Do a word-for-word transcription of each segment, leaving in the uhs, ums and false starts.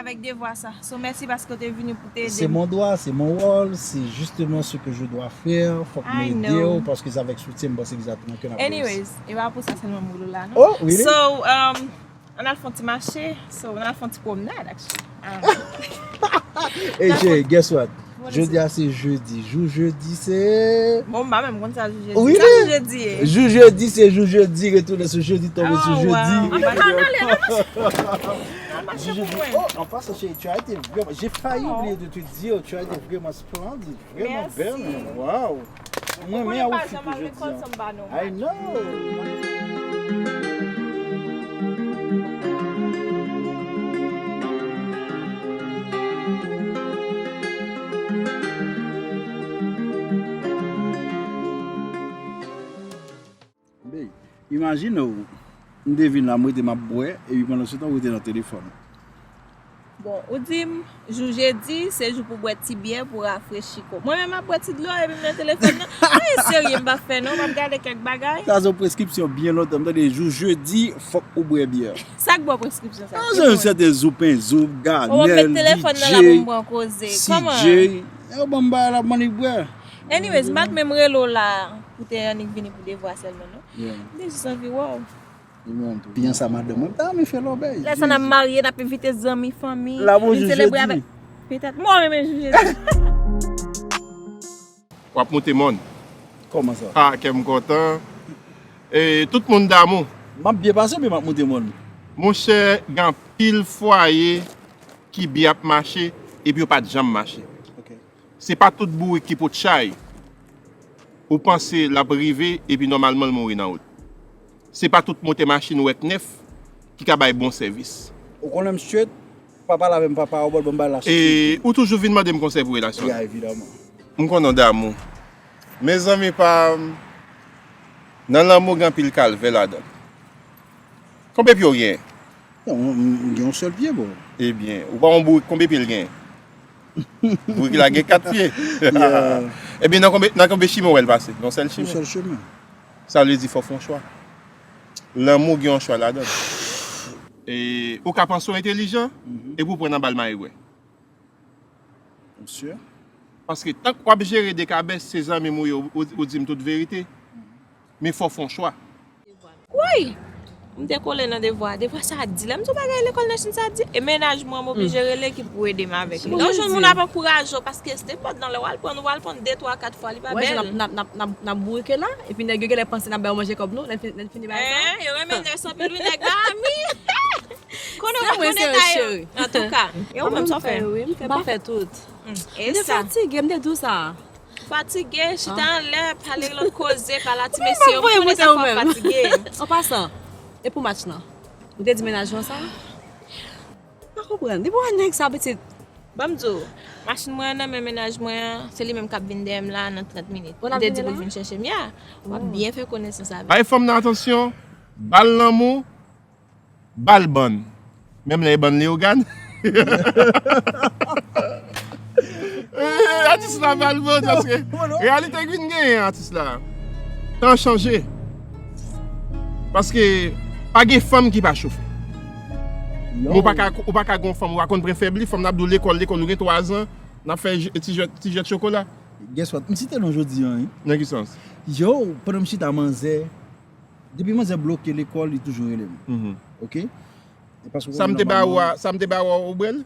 Avèk devwa sa. So, mèsi paske w te vini pou te ede m. C'est mon droit, c'est mon rôle, c'est justement ce que je dois faire. Fòk mwen ede w, paske se avèk soutyen m panse egzakteman ke n ap reyisi. Anyways, e pa pou sa sèlman m rele w la, non? Oh, really? So, um, ann al fè yon ti mache. So, ann al fè yon ti pwomnad, actually. Um, Hey, Jay, guess what? Jodi a se jedi. Jou jedi se... Bon, m pa menm konn sa jou jedi. Sa jou jedi ye? Jou jedi se jou jedi, retounen sou jedi, tonbe sou jedi. Ann ale, ann mache. Ann mache pou mwen. Oh, en passant, chérie, tu as été vraiment, j'ai failli oublier de te dire, tu as été vraiment splendide, vraiment belle. Merci. Waouh. Mwen, men a ou fi pou jodi a. I know. Babe, imajine w, m te vin la, m rete m ap bwè, epi pandan se tan ou rete nan telefòn. Bon, ou di m, jou jedi, se jou pou bwè ti byè, pou rafrechi kò. Mwen menm, m ap bwè ti dlo, epi m nan telefòn nan. Sa e serye m p ap fè, non, m ap gade kèk bagay. Sa se yon preskripsyon byen lontan. M tande jou jedi, fòk ou bwè byè. Sa k ba w preskripsyon sa? Ah, se yon sèten Zoupen Zoup, Ganèl, D J, C J. Yo ban m bagay la, ban li bwè. Anyways, m pa t menm rele w la pou te annik vini pou devwa sèlman, non. M te jis anvi wè w. Li menm tou. Fiyanse a madanm mwen, m ta renmen fè lòbèy. Lè sa n ap marye, n ap envite zanmi, fanmi, vin selebre avèk. Petèt, mwen renmen jou jedi. W ap moute mòn. Kòman sa? Ah, kè m kontan. E tout moun damou. M ap byen pase, men m ap moute mòn. Monchè, gen anpil fwaye ki byen ap mache, epi yo pa t janm mache. Ok. Se pa tout bourik ki pot chay. Ou panse l ap rive, epi nòmalman l mouri nan wout. Se pa tout motè machin ou wè k nèf ki ka bay bon sèvis. Ou konnen m straight, pa pale avè m, papa, ou bòl ban m bay la. E ou toujou vin mande m konsèy pou relasyon. Ya, evidaman. M konnen w damou. Mezanmi pa m, nan lanmou gen anpil kalvè ladan l. Konbyen pye w genyen? Non, m, m gen yon sèl pye, bro. Ebyen, ou pa yon bourik, konbyen pye l genyen? Bourik la gen kat pye. Yeah. Ebyen, nan konbyen, nan konbyen chimen w wè l pase? Nan yon sèl chimen. Yon sèl chimen. Sa vle di fò w fè yon chwa. Lanmou gen yon chwa ladan l. E ou ka panse w entelijan, epi w pran nan bal mayigwè. Msye. Paske tank w ap jere de kabès, se zanmi m ou ye, ou, ou, ou di m tout verite. Men fò w fè yon chwa. Woy! M te kole nan devwa. Devwa sa a di. Lè m di w bagay lekòl nan Chin sa a di. E mennaj mwen, m oblije rele ki pou ede m avèk li. Lè w jwenn moun ap ankouraje w, paske se te pòt nan lè w al pran, ou al pran de, twa, kat fwa, li pa bèl. N ap, n ap, n ap, n ap bourike la, epi nèg yo genlè panse n ap ba yo manje kòb nou, lè n fin-, lè n fini bagay sa. Yo renmen nèg sa anpil, wi, nèg ba mi. Konnen w pa t konnen dayè. Antouka, e ou menm sa w fè? M pa fè tout. M te fatige, m te di w sa. Fatige, chita anlè, pale lòt koze, pale a ti mesye yo, m konnen sa fè w fatige. An pasan, e pou match lan? Ou te di mennaj ou sa? M pa konprann. Depi w wè nèg sa, pitit. Ban m di w, machin mwen an nan men mennaj mwen an, se li menm k ap vin dèyè m la nan trant minit. M te di pou l vin chèche m, ya. W ap byen fè konesans avè l. Bay fanm nan atansyon, ba l lanmou, ba l bann. Menm lè e bann Leyogàn. Eh, atis la ba l bann, paske reyalite k vin genyen atis la. Tan chanje. Paske pa gen fanm ki pa chofe. Men ou pa ka, ou pa ka gen yon fanm, ou pa konn pran fèb li, fanm nan ap di w lekòl, lekòl, ou gen twa zan, n ap fè ti jwèt, ti jwèt chokola. Guess what? M site non jodi a, wi. Nan ki sans? Yo, pandan m chita manzè, depi manzè bloke lekòl, li toujou rele m. Mhm. Ok? E paske ou konnen nòmalman. Sa m te ba ou a, sa m te ba ou a, ou bwè l?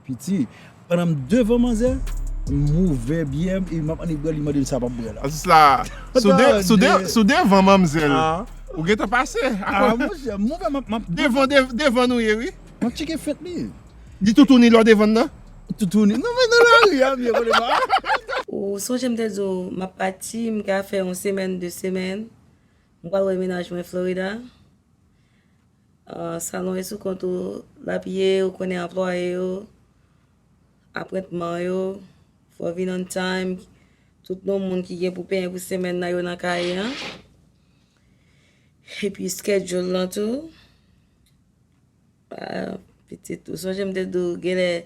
Piti, pandan m devan manzè, m ouvè byè m, e m ap annik bwè l, li mande m sa m ap bwè la. Atis la, sou de, sou de, sou devan manmzèl, ou gentan pase. Ah, monchè, m ouvè, m ap, m ap devan, dev-, devan nou ye, wi. M ap tcheke fent li. Di toutouni lè w devan nan? Toutouni. Non, men nan lari a, m ye, konnen pa. Ou sonje m te di w, m ap pati, m ka fè yon semèn, de semèn. M pral wè mennaj mwen Florida. Ah, salon e sou kont ou l ap ye, ou konnen anplwaye yo, apwentman yo, fò w vin on time. Tout non moun ki gen pou penyen pou semèn nan, yo nan kay an. Epi schedule lan tou. Ah, pitit, ou sonje m te di w genlè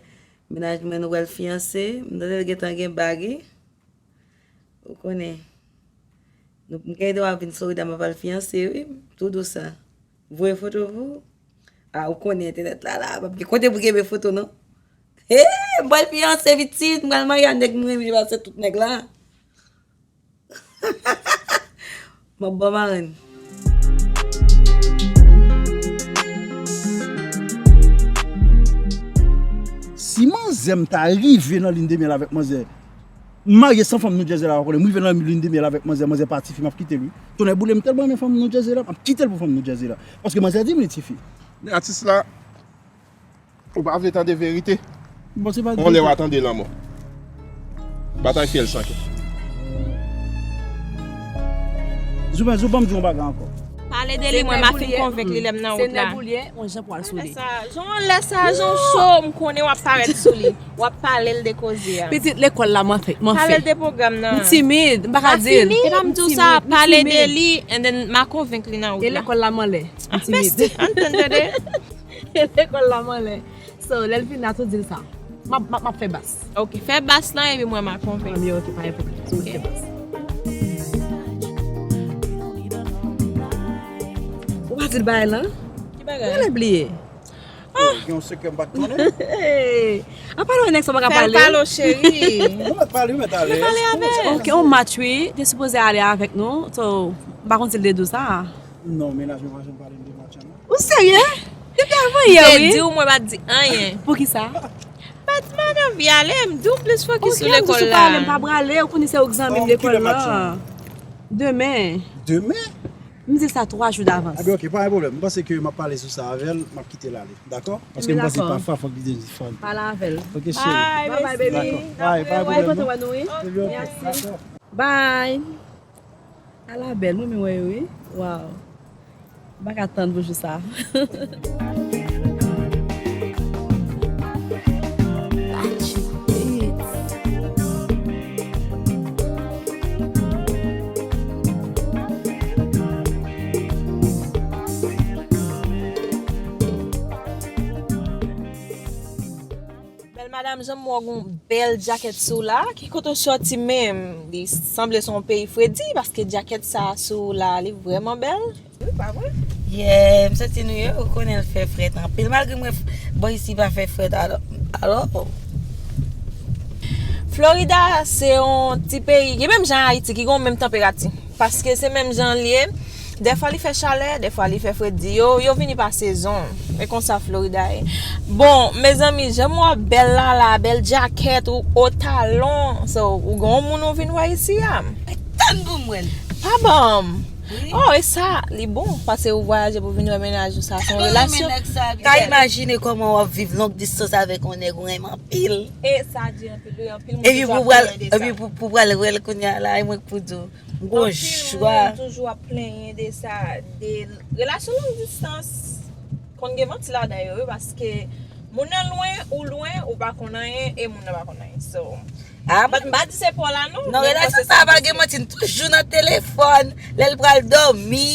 mennaj mwen nou pral fiyanse, m tande l gentan gen bag, wi. Ou konnen. Nou, m gen dwa vin Florida, m ap al fiyanse, wi. Tou dous sa. Voye foto pou ou. Ah, ou konnen entènèt la, la, p ap gen kote pou kenbe foto, non. Hey, m pral fiyanse pitit, m pral marye a nèg m renmen pase tout nèg la. M ap ba w marenn. Si manzè m ta rive nan lin de myèl avèk manzè, m marye san fanm New Jersey la pa konnen, m rive nan lin de myèl avèk manzè, manzè pa tifi, m ap kite l wi. Tonnè boule, m tèlman renmen fanm New Jersey la, m ap kite l pou fanm New Jersey la. Paske manzè di m li tifi. Atis la, ou pa vle tande verite? Bon, se pa yon lè w a tande lanmò. Batay fyèl san kè. Zouben, Zouben, m di yon bagay ankò. Pale de li, mwen, m a fin konvenk li lè m nan wout la. Se nèg ou l ye, yon jan pou al sou li. Sa, jan w lè sa, jan w cho, m konnen w ap parèt sou li. W ap pale l de koze a. Pitit, lekòl la, m anfèt, m anfèt. Pale l de pwogram nan. M timid, m pa ka di l. E pa m di w sa, pale de li, and then m a konvenk li nan wout la. E lekòl la, m anlè. M timid. Besti, ann tann tande. E lekòl la, m anlè. So, lè l vini, a tou di l sa. M ap, m ap, m ap fè bas. Ok, fè bas lan, epi mwen, m a konvenk. Mwen, ok, pa gen pwoblèm. So, mwen fè bas. Ou pa di l bagay lan? Ki bagay? Mwen bliye. Gen yon sekrè m pa t konnen. Apa lè nèg sa pa ka pale? Fè l pale, cheri. Mwen mèt pale, mwen mèt ale. Pale avè l. Ok, on match, wi. Te sipoze ale avèk nou. So, m pa konn si l te di w sa. Non, mennaj mwen pa janm pale m de match an non. Ou serye? Depi avan yè, wi. M te di w mwen pa t di anyen. Poukisa? Patman nan vi ale, m di w plis fokis sou lekòl la. Ok, m di sou pale, m pa prale, ou konnen se ou k zanmi m lekòl la. Demen. Demen? M di sa twa jou davans. Ebyen, ok, pa gen pwoblèm. M panse ke m ap pale sou sa avè l, m ap kite l ale. Dakò? Paske m panse pafwa fòk li te di fò l. Pale avè l. Ok, cheri. Bye, bye, baby. Dakò. Bye, pa gen pwoblèm non. Ebyen, ok, dakò. Mèsi. Bye. Ala bèl, mwen menm wè yo wi. Waw. M pa ka tann pou jou sa. Bèl madanm, jan m wè w gen yon bèl djakèt sou w la, ki kote w sòti menm? Li sanble se yon peyi fredi, paske djakèt sa a sou w la, li vrèman bèl. Wi, pa vre? Yeah, m sòti New York, ou konnen l fè frèt anpil. Malgre m wè f-, bò isi pa fè frèt alò, alò. Florida, se yon ti peyi, ki menm jan Ayiti, ki gen yon menm tanperati. Paske se menm jan l ye. Dèfwa li fè chalè, dèfwa li fè fredi. Yo, yo vini pa sezon. E konsa Florida ye. Bon, mezanmi, jan m wè w bèl la la, bèl djakèt, ou o talon. So, ou gen yon moun ou vin wè isi a? Tann pou m wè l. Pa ban m. Wi. Oh, e sa, li bon. Paske ou vwayaje pou vin wè mennaj ou sa. Se yon relasyon. Ka imajine kòman w ap viv long distans avèk yon nèg ou renmen anpil. E sa di anpil, wi, anpil moun toujou ap pale de sa. Epi pou pral, epi pou, pou pral wè l kounye a la, e mwen k pou di w. M gon jwa. Anpil moun toujou ap plenyen de sa, de relasyon long distans. Konn gen manti ladan yo, wi, paske moun nan lwen, ou lwen, ou pa konn anyen, e moun nan pa konn anyen. So, ah, m pa di se pa w la, non, nan relasyon sa a pa gen manti, n toujou nan telefòn, lè l pral dòmi,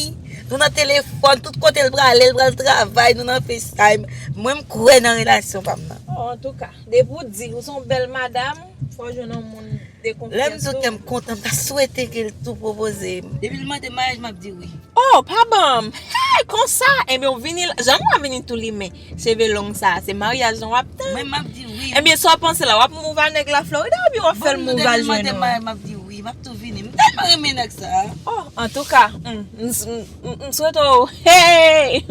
nou nan telefòn, tout kote l prale, l pral travay, nou nan FaceTime. Mwen, m kwè nan relasyon pa m nan. Oh, antouka, depi w di ou se yon bèl madanm, fò w jwenn yon moun de konfyans tou. Lè m di w kè m kontan, m ta swete ke l tou pwopoze m. Depi l mande maryaj, m ap di wi. Oh, pa ban m! Hey, konsa! Ebyen, w vini la, jan m wè w vini tou limen. Cheve long sa, se maryaj lan w ap tann. Mwen, m ap di wi. Ebyen, sa w panse la, w ap mouv a nèg la Florida oubyen w ap fè l mouv al jwenn ou? Bon, m tande l mande maryaj, m ap di wi, m ap tou vini. M tèlman renmen nèg sa. Oh, antouka, m, m, m, m, m swete w, hey!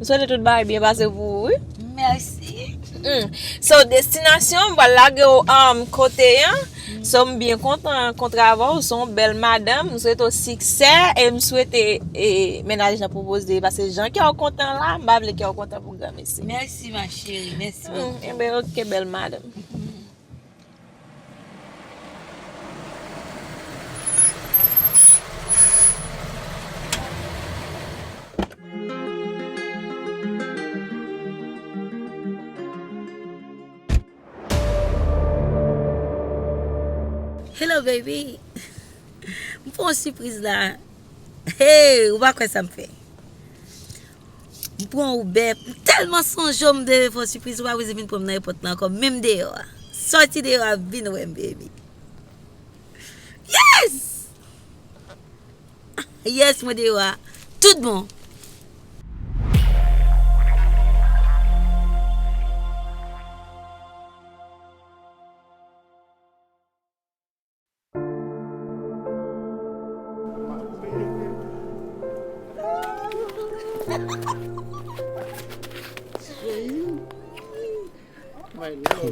M swete tout bagay byen pase pou ou, wi. Mèsi. Hmm. So, destinasyon, m pral lage w, um, kote an. So, m byen kontan kontre avè w. Ou se yon bèl madanm. M swete w siksè e m swete, e, mennaj lan pwopoze. Paske jan kè w kontan la, m pa vle kè w kontan pou granmesi. Mèsi, ma chérie. Mèsi bokou. Hmm, enben, ok, bèl madanm. Hello, baby. M fè yon sipriz la. Hey, ou pa kwè sa m fè. M pran Uber, m tèlman sonje w, m te vle fè w sipriz, ou pa bezwen vin pran m nan èpòt la ankò, menm deyò a. Sòti deyò a, vin wè m, baby. Yes! Yes, mwen deyò a. Tout bon.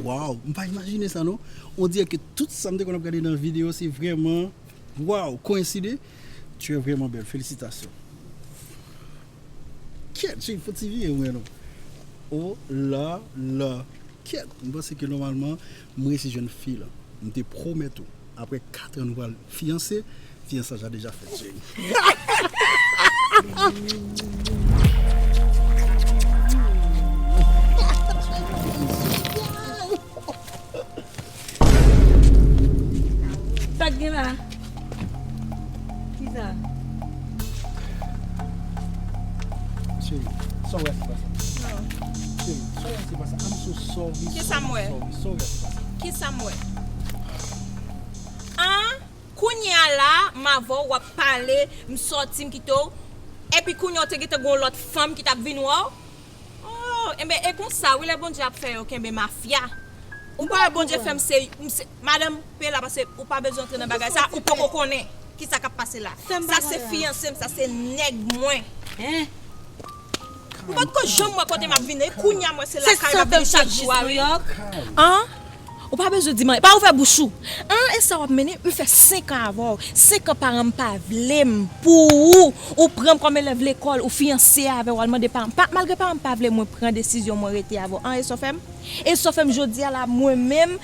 Wow, m pa imajine sa non. On dirait que tout sa m te konn ap gade nan videyo se vrèman, wow, koyenside. Tu es vraiment belle, félicitations. Kèt, cheri, fò ti vire mwen non. Oh là là. Kèt, m panse ke nòmalman m resi jwenn fi la. M te pwomèt ou, apre kat an nou pral fiyanse. Fiyansaj la deja fèt, cheri. Sa k gen la? Kisa? Cheri, sa w wè se pa sa. Non. Cheri, sa w wè se pa sa. I'm so sorry. Kisa m wè? Sorry, sa w wè se pa sa. Kisa m wè? An? Kounye a la, m avè w, w ap pale, m sòti, m kite w. Epi kounye a, w te gentan gen yon lòt fanm ki t ap vin wè w. Oh, enben, e konsa, wi, lè Bondye ap fè yo kenbe mafya. Ou pa wè Bondye fè m se, m se, madanm, pe la, paske ou pa bezwen antre nan bagay sa, ou poko konnen kisa k ap pase la. Sa se fiyanse m, sa se nèg mwen. Ou pa t ko janm wè kote m ap vin, e kounye a m wè se lakay m ap vin chak jou a, wi. An? Ou pa bezwen di m anyen. Pa ouvè bouch ou. An, e sa w ap mennen? M fè senk an avè w. Senk an paran m pa vle m pou ou. Ou pran m kòm elèv lekòl, ou fiyanse avè w, w al mande paran m. Pa, malgre paran m pa vle mwen pran desizyon mwen rete avè w. An, e sa w fè m? E sa w fè m jodi a la, mwen menm,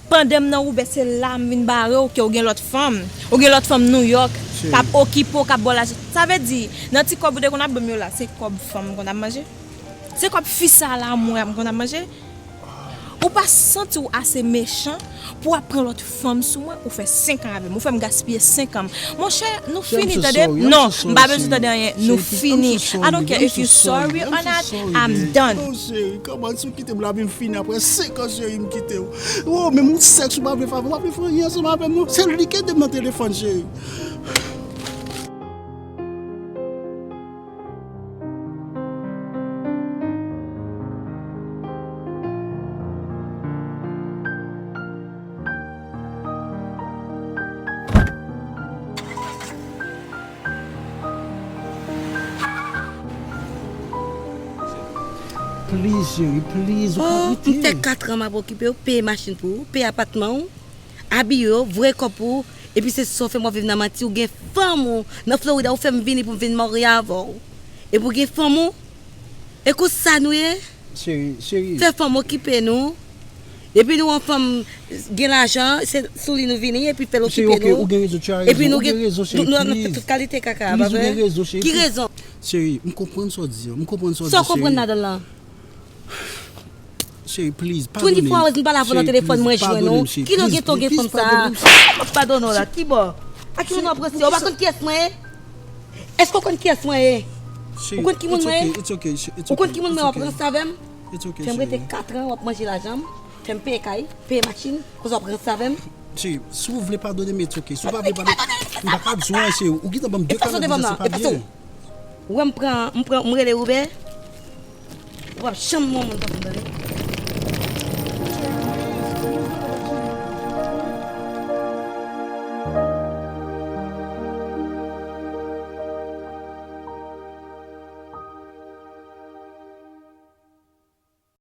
pandan m nan woubè, se la m vin bare w ke w gen lòt fanm. Ou gen lòt fanm Nouyòk, k ap okipe w, k ap ba w lajan. Sa vle di, nan ti kòb ou te konn ap ban m yo la, se kòb fanm m konn ap manje? Se kòb fi sa la, mwen, m konn ap manje? Ou pa santi w ase mechan pou w ap pran lòt fanm sou mwen? Ou fè senk an avè m. Ou fè m gaspiye senk an m. Monchè, nou fini, tande. Non, m pa bezwen tande anyen. Nou fini. I don't care if you sorry or not, I'm done. Non, cheri, kòman si w kite m la, m fini apre senk an, cheri, m kite w. Oh, menm yon sèks ou pa vle fè avè m, ou pa vle fè anyen ansanm avè m, non. Se li ki ede m nan telefòn, cheri. Please, cheri, please, ou pa kite. M fè kat an m ap okipe w, peye machin pou ou, peye apatman ou, abiye w, voye kòb pou ou, epi se sa w fè m w ap viv nan manti, ou gen fanm ou nan Florida, ou fè m vini pou m vin marye avè w. Epi ou gen fanm ou, e konsa nou ye? Cheri, cheri. Fè fanm okipe nou. Epi nou wè yon fanm gen lajan, se sou li nou vini, epi fè l okipe nou. Cheri, ok, ou gen rezon, tu as raison. Epi nou gen, nou, nou nan tout kalite kaka, pa vre? Ki rezon? Cheri, m konprann sa w di an, m konprann sa w di, cheri. Sa w konprann ladan l lan? Cheri, please, padone m. Twenty-four hours m pale avè w nan telefòn, mwen jwenn ou. Ki lè w gen tan gen fanm sa a? M ap padone w la, ki bò? A ki moun w ap ranse? Ou pa konn kiyès mwen ye? Èske w konn kiyès mwen ye? Ou konn ki moun mwen ye? Ou konn ki moun mwen ye, w ap ranse avè m? Fè m rete kat an, w ap manje lajan m, fè m peye kay, peye machin, konsa w ap ranse avè m? Cheri, si w vle padone m, it's ok. Si w pa vle padone, m pa ka di w anyen, cheri. Ou gentan ban m de kado deja, se pa byen. Ou wè m pran, m pran, m rele Uber? Ou p ap janm wè yon moun konsa, tande?